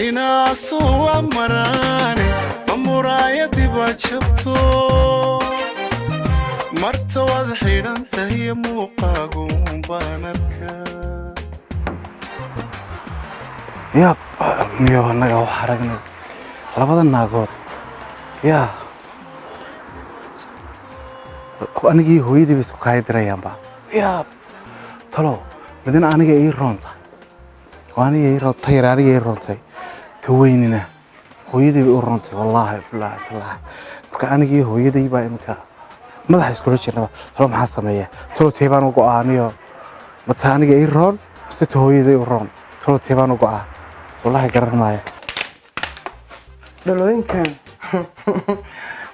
Inaasuwa maraane ma muraayadiba jabto, marta waad xidhan tahay, muuqaagu baan arkaa. Yaab, miyo annaga wax aragnay labada naagood. Yaa anigii hooyadii bay isku kaaya dirayaanba. Yaab, talow midna aniga ii roonta oo aniga ii roontay yar, aniga ii roontay, ta weynina hooyadii bay u roontay. Wallaahi bilaahi tallaahi, marka anigii hooyadii baa iminka madaxa iskula jirnaba. Talow maxaa sameeya? Talow tee baan u go'aaniyo? Mata aniga ii roon mise ta hooyadii u roon? Talow tee baan u go'aa? Wallaahi garan maayo. Dhalooyinkan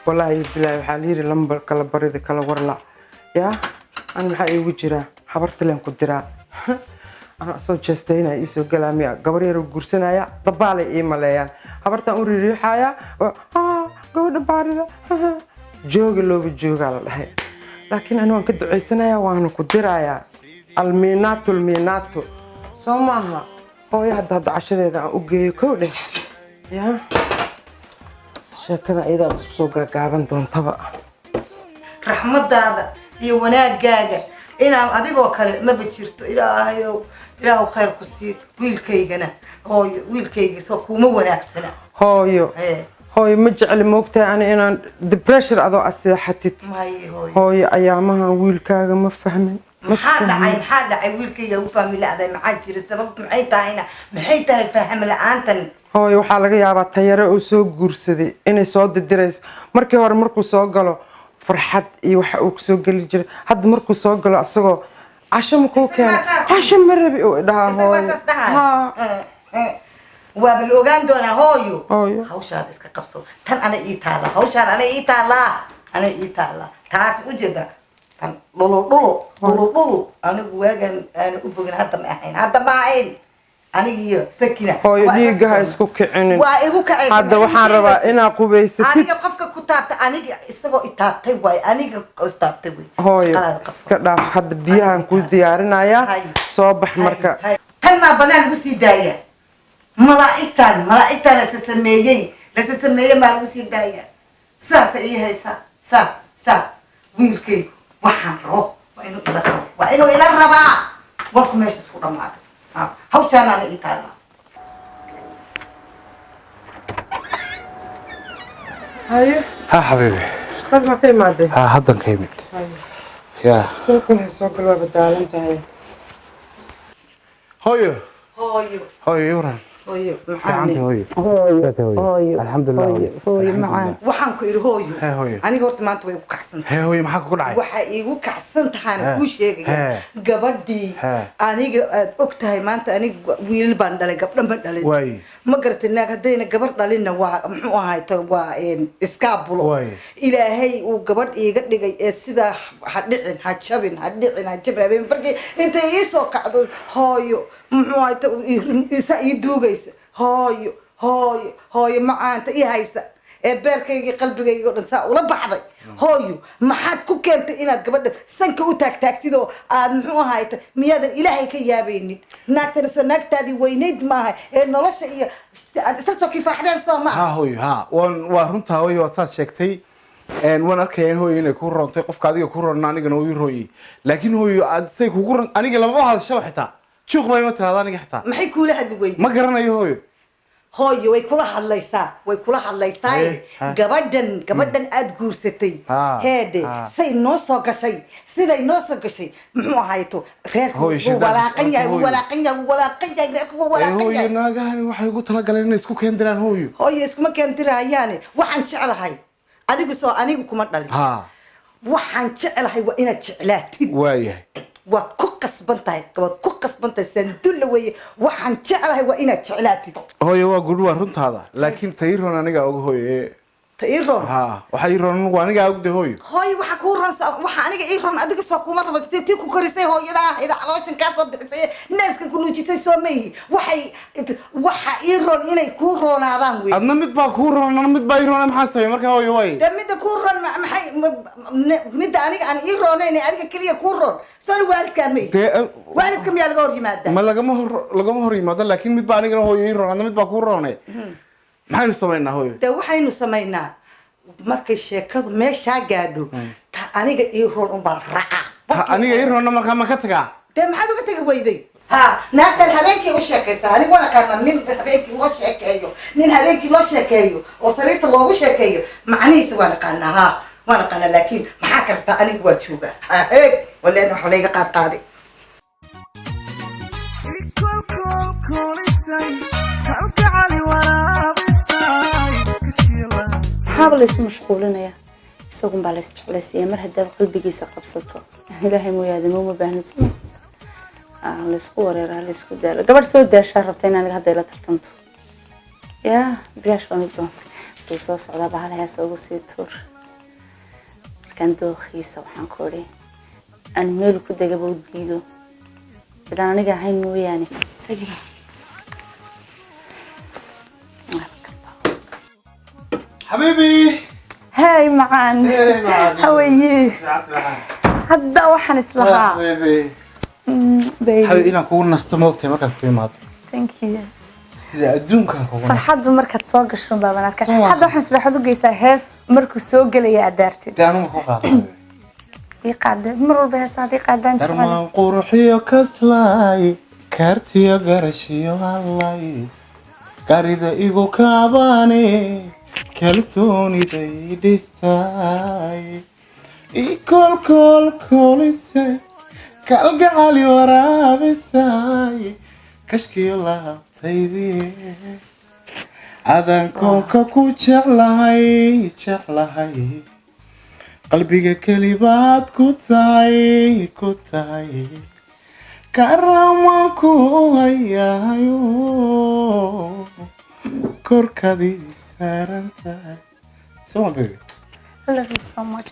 wallaahi bilaahi, waxaa la yidhi lambar kala barida kala warla. Yaa an maxaa iigu jiraa? Habartileen ku diraa anaa soo jeestaynaya, iisoo galaa miya? Gabar yaroo guursanaya dabaalay ii maleeyaan. Habartaan u riiriixaya, gabadha baarida jooga looba joogaa la dhahay, laakiin ani waan ka ducaysanaya, waana ku dirayaa. Almiinaatu almiinaatu soo maaha hooyo. Hadda cashadeeda aan u geeyo kow dheh. Yaa sheekada iyadaa isku soo gaagaaban doontaba. Raxmadaada iyo wanaagaaga inaan adigoo kale maba jirto. Ilaahayow, ilaahu khayr ku sii wiilkaygana. Hooyo, wiilkayga soo kuuma wanaagsana? Hooyo. Ee. Hooyo, ma jecli moogtahay ani inaan depressure adoo aseexatid. Maye hooyo. Hooyo, ayaamahan wiilkaaga ma fahmin, ma Maxaa dhacay? fahmin. Maxaa dhacay? Wiilkayga u fahmi la'day, maxaa jira? Sababtu maxay tahayna? Maxay tahay faham la'aantan? Hooyo, waxaa laga yaabaa tayare uu soo guursaday inay soo didirayso. Markii hore markuu soo galo farxad iyo waxa uu kusoo geli jiray, hadda markuu soo galo asagoo casho ma kuu Isaga keena waa saas. Casho ma rabi uu dhahaa. Isaga waa Hooyo. saas dhahay. Haa. Waaba la ogaan doonaa hooyo. Hooyo. Hawshaada iska qabso, tan ana ii taallaa, hawshaan ana ii taallaa, ana ii taallaa. Taas ujeeda tan dhulo dhulo dhulo dhulo. Anigu waagan aana u bogin, hadda ma ahayn, hadda ma ahayn anigiyo Sakina. Hooyo, Waa dhiigga ha isla isku kicinin. Waa igu kacaysa. Hadda Maxay waxaan igu rabaa kicaysa? inaad qubaysatid. Aniga qofka ku taabta, aniga isagoo i taabtay waay, aniga istaabtay way. Hooyo, Shaqadaada qabso. iska dhaaf, hadda biyahan kuu diyaarinayaa. Hay. Soo bax marka. Hay. Tan maa banaan lagu sii daaya? Malaa'igtan, malaa'igtan lasa sameeyey, lasa sameeyey maa lagu sii daaya? Sidaasa ii haysaa saa saa. Wiilkaygu waxaan rabo waa inuu ila rabo, waa inuu ila rabaa. Warku meesha isku dhammaaday. Ha, hawshaan ana ii taallaa. Haye. Ha xabiibi. Shaqada maa ka imaaday? Ha, haddan ka imid. Yaa. Soo gal, soo gal, waa badaalan tahay. Hooyo. Hooyo. Hooyo, yuran. Hooyo. Fiicanta hooyo? Hooyo. Hooyo. Alxamdulilah hooyo. Hooyo macaan. Waxaan ku idhi hooyo. Hee hooyo. Aniga horta maanta way igu kacsan tahay. Hee hooyo, maxaa kugu dhacay? Waxaa iigu kacsan tahaana Hee. kuu sheegaya. Hee. Gabadhii Hee. aniga aad og tahay maanta aniga wiilal baan dhalay, gabdho ma dhalin. Waay. Ma garatay? Naag haddayna gabar dhalinna waa muxuu ahay ta waa iskaabulo. Waay. Ilaahay uu gabadh iiga dhigay ee sidaa ha dhicin, ha jabin, ha dhicin, ha jabin. Habeen markii intay ii soo kacdo, hooyo muxuu ahay ta isaa ii duugaysa, hooyo hooyo hooyo macaanta ii haysa ee beerkayga qalbigayga oo dhan saa ula baxday. Hooyo, maxaad ku keentay inaad gabadha sanka u taagtaagtid oo aad muxuu ahayta? Miyaadan ilaahay ka yaabaynin? Naagtana soo naagtaadii weynayd maaha ee nolosha iyo aad isla soo kifaaxdeen soo maaha? Ha hooyo, ha, waan waa runtaa hooyo, waa saad sheegtay. Waan arkaya in hooyo inay kuu roontay qofka adiga kuu roonna, anigana uu ii rooyey, laakiin hooyo aad say kugu ron aniga lamaba hadashaba, xitaa juuq bay ma tiraada aniga xitaa. Maxay kuula hadli weyday? Ma garanayo hooyo. Hooyo, way kula hadlaysaa, way kula hadlaysaa. Eh, ha. Gabadhan, gabadhan aad guursatay, Ha, heedhe, ha. say noo soo gashay, siday noo soo gashay muxuu ahayto reerku Hooyo, wuu shaydaanka walaaqan yahay, wuu hooyo. walaaqan yahay, wuu walaaqan yahay reerku, wuu Ee, walaaqan hooyo, yahay. Naagahani waxay ugu talagaleen inay isku keendiraan hooyo. Hooyo, iskuma keentirahayaane. Waxaan jeclahay adigu soo anigu kuma dhalin. Ha. Waxaan jeclahay waa inaad jeclaatid. Waayahay. Waad ku qasban tahay, waad ku qasban tahay, sandulla weeye. Waxaan jeclahay waa inaad jeclaatid. Hooyo, waa gudhi, waa runtaada, laakiin tayroon aniga oga hooyo ee Ta ii roon? Ha, waxaa ii roon anigu, anigaa ogde, hooyo. Hooyo, waxa kuu roon waxa aniga ii roon adiga soo kuma rabo. Tii ku korisay hooyada ahayd, calooshan kaa soo bixisay, naaska ku nuujisay, soo mayhi? Waxay waxa ii roon inay kuu roonaadaan wey. Adna mid baa kuu roon, adna mid baa ii roon, maxaa samey markaa, hooyo, waay? Dee midda kuu roon maxay midda aniga aan ii roonayn ee adiga keliya kuu roon? Soo waalidkaa may? Dee Waalidka miyaa laga hor yimaadaa? Ma lagama hor yimaado, laakiin mid baa anigana, hooyo, ii roon, adna mid baa kuu roone, maxaynu samaynaa, hooyo? Dee waxaynu samaynaa, markay sheekadu meeshaa gaadho, ta aniga ii roon unbaa la raacaa. Ta aniga ii roonna markaa ma ka tagaa? Dee maxaad uga tegi weyday? Ha, naagtan habeenkii u sheekaysa, anigu waan aqaanaa nin habeenkii loo sheekeeyo. Nin habeenkii loo sheekeeyo oo sariirta loogu sheekeeyo macnihiisa waan aqaanaa. Ha, waan aqaanaa, laakiin maxaa ka rabtaa? Anigu waa joogaa. Ha, heeg waleen wax layga qaad qaaday. Ikolkolkolisay, kalgacali waraabisay, kashkii laabtay. Maxaaba laysu mashquulinayaa? Isagun baa lays jeclaysiiya. Mar haddaad qalbigiisa qabsato, Ilaahay mooyaade ma baahnid suma laysku wareeraa, laysku daalo. Gabadh soo daashaa rabta in aniga hadda ila tartanto, yaa bilaash baan u doontay. Haduu soo socdaa, bahal heesa ugu sii tuur. Markaan dooqiisa waxaan ku idhi aan meel ku degaba u diido sidaan aniga ahayn mooyaane isagiiba. Xabiibi. Hey macaan. Hey, macaan. How are you? Hadda waxaan islahaa Xabiibi. Baby. Xabiibi, inaan kugu nasto ma ogtahay markaad ku imaado? Thank you. Sida adduunkan kugu nasto. Farxaddu markaad soo gasho baaban arkaa. Soo Hadda waxaan isla waxaad u geysaa hees markuu soo gelaya aad daartid. Dee anugu ku qaada, xabiibi. Ii qaade mar walba heesa haddii qaadaan jecel. Darmaan qurxiyo kaslaay, kaartiyo garashiyo hallay, garida igu kaabaane, kalsooniday dhistaay, ikolkolkolisay, kalgacali waraabisay, kashkiyo laabtaydii, adaan koonka ku jeclahay, jeclahay, qalbiga kelibaad ku tahay, ku tahay, karamaan ku hayahayo, korkadii saaran tahay. Soma, baby? I love you so much.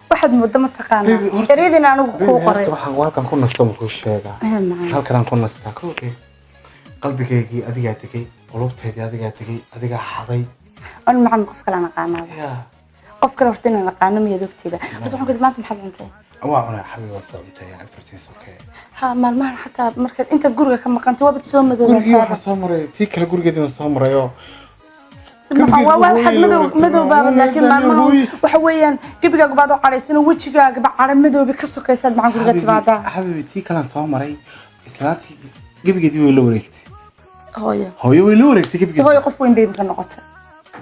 Waxaad moodo ma Baby, taqaanaa ereyadina anigu Baby, kuu qoray. Horta waxaan halkan ku nasto ma kuu sheegaa? Eh, macaan. Halkan aan ku nastaa kowdhe, qalbigaygii adigaa tegey, qulubtaydii adigaa tegey, adigaa xaday. An macaan, qof kale aan aqaanaaba. Yaa. Qof kale horta inaan aqaano miyaad ogtayba? Horta waxaan ku idhi, maanta maxaad cuntay? Waa cunaa, xabibi, waa soo cuntay, everything's okay. Ha, maalmahan xataa markaad intaad guriga ka maqantay waabad soo Gurigii madoobaataaba. Waxaa soo maray tii kale, gurigeedii baan soo maray oo Waa waxaad madow madow baabad, laakiin maalmahan waxa weeyaan gebigaaga baad u cadhaysan oo wejigaagaba cadho madoobi ka sokaysaad macaan guriga timaadaa. Xabibi, tii kalaan soo maray, islaantii gebigeedii way la wareegtay. Hooyo. Hooyo way la wareegtay gebigeedii. Hooyo qof weyn bay imika noqotay.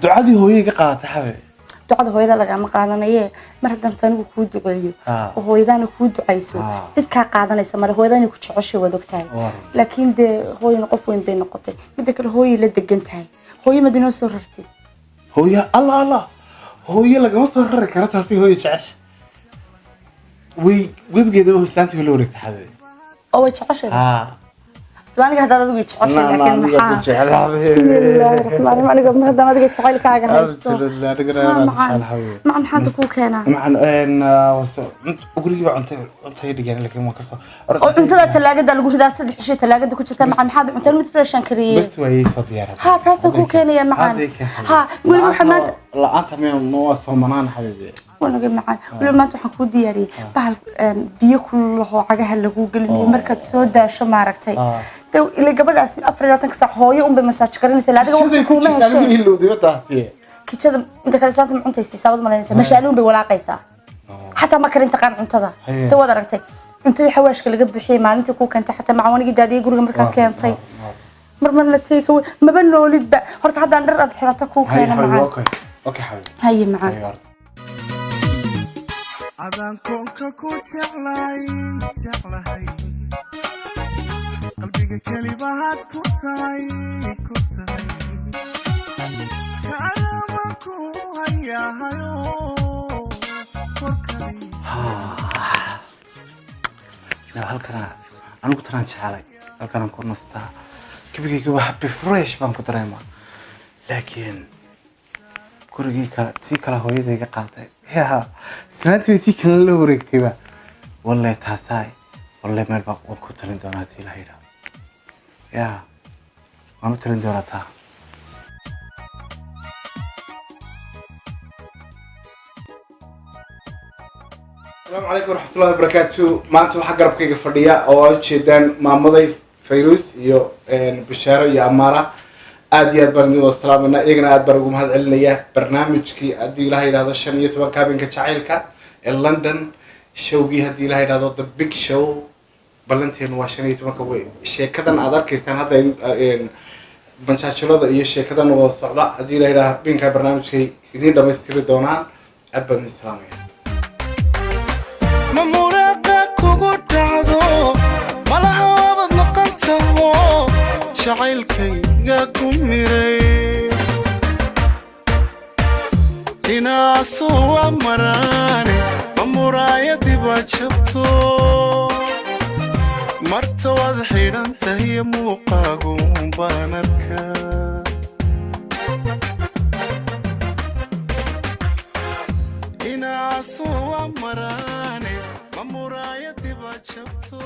Ducadii hooyay ka qaadatay, xabibi. Ducada hooyada lagama qaadanaye. Mar haddaan horta anigu kuu duceeyo oo hooyadaana kuu ducayso, cid kaa qaadanaysa male. Hooyadana ku jeceshay waad ogtahay. Laakiin dee hooyana qof weyn bay noqotay. Midda kale, hooyay la degan tahay. Hooyo mad inoo soo rartay? Hooyo, Allah Allah, hooyo lagama soo rari karo taasi. Hooyo jecesha way gebigeeda islaantii way la wareegtay, xabibi. Oo way jeceshay. Dee aniga haddaad adigu jeceshay, Na, na, laakiin aniga ku maxaa jecel, xabibi. Bismillaahi raxmaani raxiim. Aniga mar haddaan adiga jacaylkaaga haysto. Absolutely, anigana Haa, inaan macaan. jecel, xabibi. Macaan, maxaanta kuu keenaa? Maxaan gurigii baa cuntay dhigeen, laakiin waan kasoo Oo cuntada talaagada lagu ridaa, 3 cishay talaagada ku jirta. Macaan, maxaad cunteen? Mid freshan kariyey. Bas waayey, soo diyaarada. Ha, taasaan kuu keenaya, macaan. Ha, weliba waxaa maanta la-aanta miya ma waa soomanaan, xabibi. Wanaga macaan, weliba maanta waxaan kuu diyaariyey bahal biyo kululahoo cagaha lagu gelinayo markaad soo daasho, maaragtay. Dee ila gabadhaasi 24-ka saac hooyo unbay masaaj garanaysa, ila adiga Siday waqti ku kuuma jirta anigu hesheen. Ilowday taasi. Kijada inta kale islaanta ma cuntaysa, saabad malaynaysa, mashaali unbay walaaqaysaa, xataa ma karin taqaan cuntada. Haye. Dee waad aragtay cuntadii xawaashka laga bixiyey maalintii kuu keentay, xataa macawanigii daadiyey guriga markaad keentay. Mar marna take away maba noolidba. Horta haddaan dhar aad xirato kuu Hay, keena xabibi. Macaan. Okay okay, xabibi. Haye macaan. Haye, horta. Adaan koonka ku jeclay, jeclahay, qalbiga kelibahaad ku tahay, ku tahay, karama ku hayahayo, korkadiisa. Halkanaa anigu tanaan jecelay, halkanaan ku nastaa, gebigayga waa happy, fresh baan ku dareemaa, laakiin Gurigii kale tii kale hooyada iga qaaday. Ya islaantii tii kale la wareegtayba. Walle taasaay, walle meel baa waan ku talin doonaa haddii la yidhaahdo. Ya waan u talin doonaa taa. Asalaamu calaykum waraxmatullahi wabarakaatu. Maanta waxaa garabkayga fadhiya oo aad ujeedaan maamaday Fayruus iyo Bashaaro iyo Amaara. Aad iyo aad baan idin wada salaamanaa, iyagana aad baan ugu mahad celinaya barnaamijkii haddii Ilaha yidhahdo 15 kaabinka jacaylka ee London showgii, haddii Ilaha yidhahdo the big show. Ballanteenu waa 15-ka. Wey sheekadan aad arkaysaan hadda banjaajilada iyo sheekadan wada socda, haddii la yidhaha binka barnaamijkay idiin dhamaystiri doonaan. Aad baan idin salaamaya. Ma muraaqa kugu dhacdo malaha waabad maqan taho, jacaylkayga ku miray inaasu waa maraane. Ma muraayadii baa jabto, marta waad xidhan tahay, muuqaagu baan arkaa. Inaasu waa maraane, ma muraayadii baa jabto.